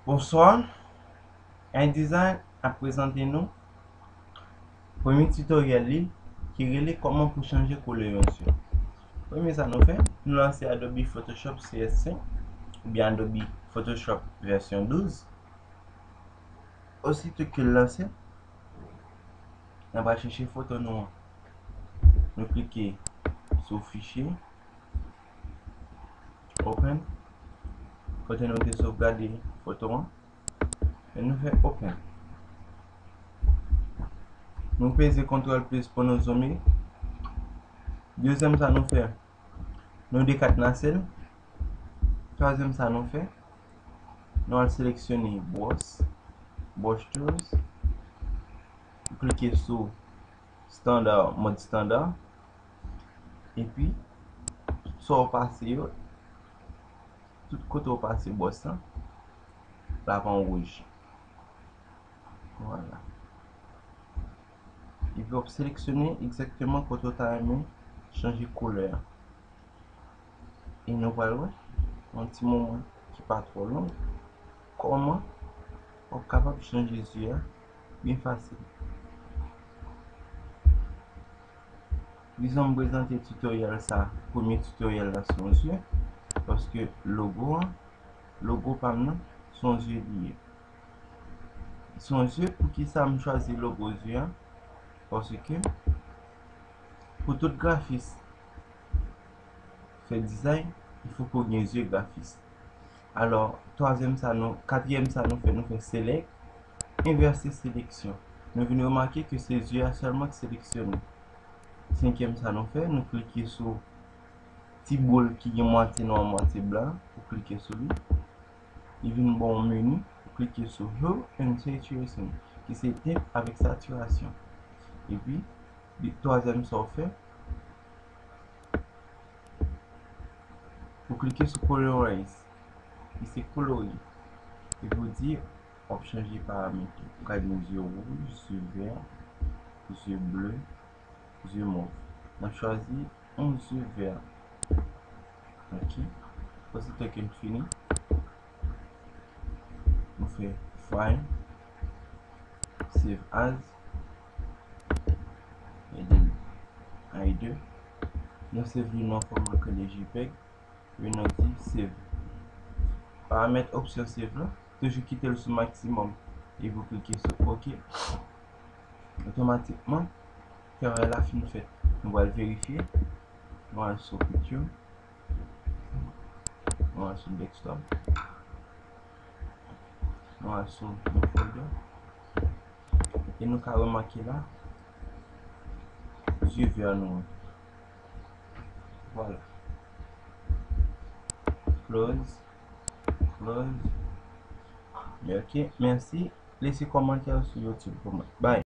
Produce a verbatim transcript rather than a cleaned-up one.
Bonswa, iDesign ap prezante nou premye tutoriel li ki rele kòman pou chanje koulè yon zye. Premye sa nou fè, nou lanse Adobe Photoshop C S cinq oubyen Adobe Photoshop vèsyon douz. Osito ke l lanse, n ap al chèche foto nou an. Nou klike sou fichye, open, kote nou te sovgade foto an. E nou fè open. Nou peze kontwòl plis pou nou zoome. Dezyèm sa nou fè, nou dekatnase l. Twazyèm sa nou fè, nou al seleksyone brush, brush tools. Nou klike sou standard, mòd standard. Epi, tout sa w pase yo, tout kote w pase brush lan, l ap an wouj. Vwala. Epi w ap seleksyone egzakteman kote w ta renmen chanje koulè a. E nou pral wè, nan yon ti moman ki pa twò long, kòman w ap kapab chanje zye a byen fasil. Dizon m prezante tutoriel sa, premye tutoriel la sou yon zye, paske logo an, logo pa m nan, se yon zye li ye. Se yon zye, poukisa m chwazi logo zye a? Paske pou tout grafis fè dizay, il faut ke w gen zye grafis. Alò, twazyèm sa nou, katriyèm sa nou fè, nou fè select, envèse seleksyon. Nou vin remake ke se zye a sèlman ki seleksyone. Senkyèm sa nou fè, nou klike sou ti boul ki gen mwatye nwa, mwatye blan, ou klike sou li. Li vin ba w yon meni, ou klike sou Hue and Saturation, ki se tint avèk satirasyon. Epi, li, twazyèm sa w fè, ou klike sou Colorize, ki se kolorye. Epi ou di, w ap chanje paramèt ou. Ou ka gen zye wouj, zye vè, zye ble, zye mov. N ap chwazi yon zye vè. Ok. Osito ke n fini, nou fè File, Save As, ede l, I deux. Nou save li nan fòma ke li JPEG. Epi nou di save. Paramèt opsyon save la, toujou kite l sou maksimòm. Epi w klike sou OK. Otomatikman, travay la fin fèt. Nou pral verifye. Nou al sou Picture. Nou al sou Desktop. Nou al sou New Folder. E nou ka remake la, zye vè nou an. Vwala. Close. Close. Ok, mèsi. Lese kòmantè sou YouTube pou mwen. Bye.